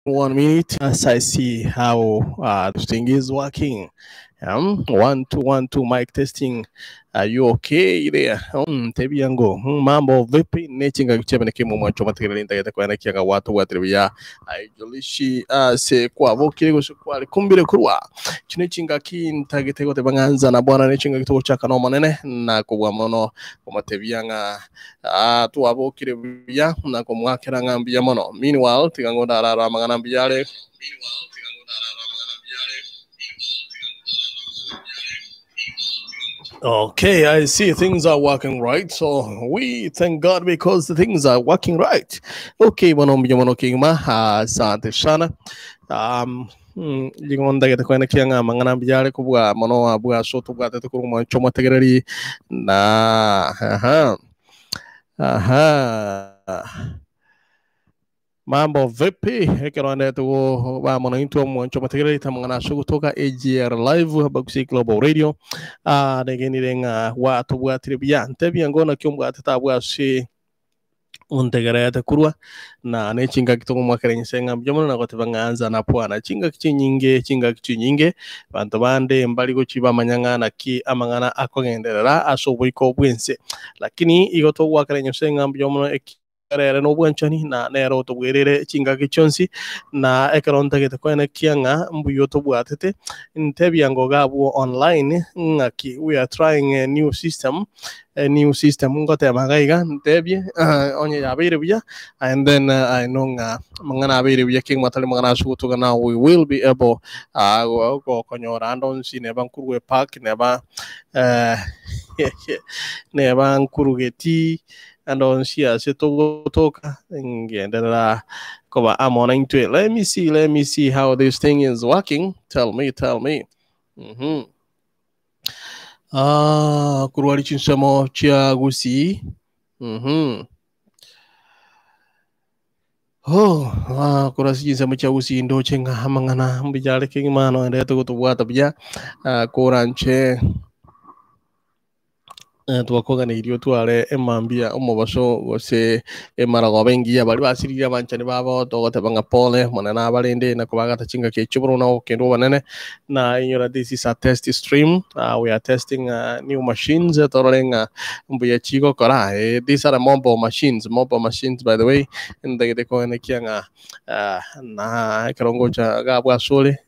One minute as I see how this thing is working. 1 2 1 2, mic testing. Are you okay there? Tebi yango mambo vipi? Nechinga kichebe kimwe mwancho mategerere ndagete kwena kianga watu bwatire buya aijulishi ase kwabokire gose kwari kumbire kurwa kino chingaki ntagete gote bang'anza na bwana nechinga gitugo chaka no manene na kubwa mono komatebia ng'a twabokire buya na komwakera ng'a mbuya mono. Meanwhile, tiga ngondarara mang'ana mbuyare. Okay, I see things are working right. So we thank God because the things are working right. Okay, bwana mbuya mono kingma. Asante sana. Ligonda kwena kianga mang'ana mbuyare kubwa mono abwa so tubwatete kurumwa chomo tegereri na aha. Aha. Mambo vipi? Ekero tugo ba mono into mwancho mategereri tamang'ana so kutoka AGR Live Bagusi Global Radio. Negenire ng'a watubwatire buya ntebia ngona kiombwate tabwase untegerete kurwa na nechingaki togomwakera nse ng'a mbuya mono na goteba ng'anza na pwana chingaki chinyinge, chingaki chinyinge banto bande mbari gochi bamanya ng'a naki amang'ana akogenderera ase oboiko bwense, lakini igo togwakera nse ng'a mbuya mono rere nobwanchani na nero tobwerere chingaki chionsi na ekero ntagete koenekia ng'a mbuya tobwatete ntebia ngo gabwo online ng'aki. We are trying a new system, a new system ngoteba gaiga ntebie onye yabeire buya and then I know ng'a mang'ana abeire buya keng'wa tari mang'ana ase gotuga. Now we will be able gokonyora ando onsi neba nkurwe park neba neba nkurugeti ando onsi ase togotoka ngenderera koba amona intwe. Let me see, let me see how this thing is working. Tell me, tell me. Kurwari chinsemo chia Gusii. Oh, kurasi chinsemo chia Gusii ndoche ng'a amang'ana mbuyare kegima noendete gotobwata buya. Koranche twakoganeirie otware emambia omobaso gose emaragoba engiya bari basiririe abanchani babo togoteba ng'a pole monene abarende na kobagata chingaki echio bono na okendo banene na inyora. This is a test stream. We are testing new machines torore ng'a mbuya chigokora. These are mobile machines, mobile machines, by the way. Ndagete koenekia ng'a na ekero ngocha gabwasore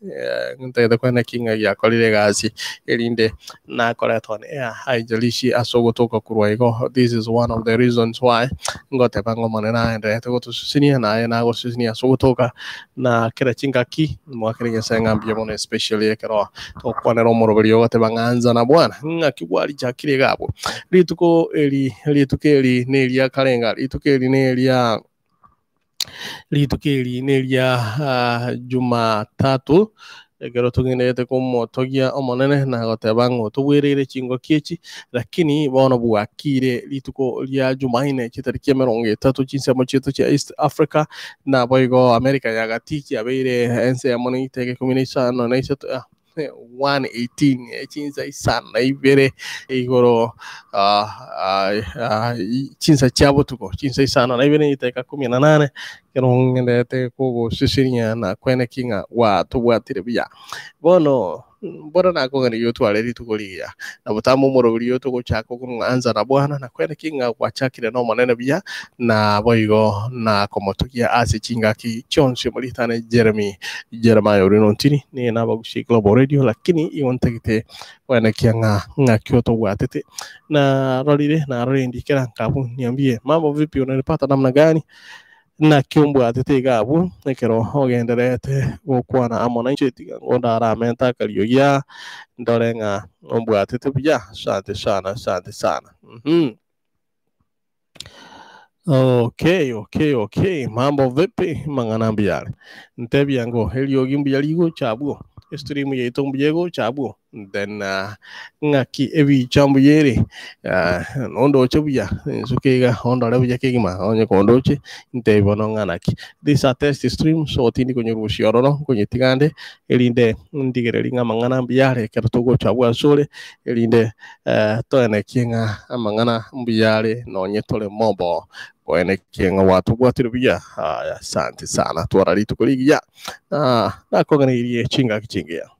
ntagete koenekia ng'a giakorire egasi erinde nakoretwa yeah, haijalishi ase ogotoka kurwa igo. This is one of the reasons why ngoteba ng'a omonene aenderete gotosusinia naye nagosusinia ase ogotoka na kera chingaki mwakere Nyasaye ng'a mbuya mono, especially ekero tokwanera omoroberi ogoteba ng'anza na bwana ng'aki gwarichakire gabwo rituko eri, rituko eri neria karenga, rituko eri neria, rituko eri neria Jumatatu ekero tugenderete komotogia omonene na goteba ng'o tobwereire chingoki echi, lakini bono bwakire rituko ria Jumanne chitariki 30 chinsemo chietu chia East Africa na boigo America ya gati chiabeire ensemo na itege 15 na 3, 118 chinsa 52 igoro chinsa chia botuko chinsa 52 iteka 18 kero ng'endete kogosisiria na kweneki ng'a gwatobwatire buya bono mbora nakogania otware rituko rigiya na botama omoroberi otogochaka okong'anza na bwana na kweneki ng'a gwachakire na omonene buya na boigo na komotogia ase chingaki chionsi moritane Jeremy Jeremiah Orino Ntini niye nabagusie Global Radio, lakini igo ntagete kwenekia ng'a ng'aki otobwatete na rorire na rorire ndikera nkabu. Niambie, mambo vipi? Unanipata namna gani? Naki ombwatete igabu ekero ogenderete gokwana amo na inche tiga ngondaramenta akariogia ndore ng'a ombwatete buya. Asante sana, asante sana. Okay, mambo vipi? Mang'ana mbuyare ntebia ngo eriogi mbuya rigocha abwo stream yaito mbuya egocha abwo then ng'aki ebicha mbuyere nondoche buya nsuke iga ondore buya kegima onye kondoche ntebi bono ng'anaki. This a test stream, so tindi konyerusia ororo nkonyetigande erinde ndigereri ng'a amang'ana mbuyare ekero togocha abwo asore erinde toenekie ng'a amang'ana mbuyare nonye tore mobo. Koenekia ng'a gwatobwatire buya. Aya, asante sana. Twara rituko rigiya. Na nakoganeirie chingaki chingiya.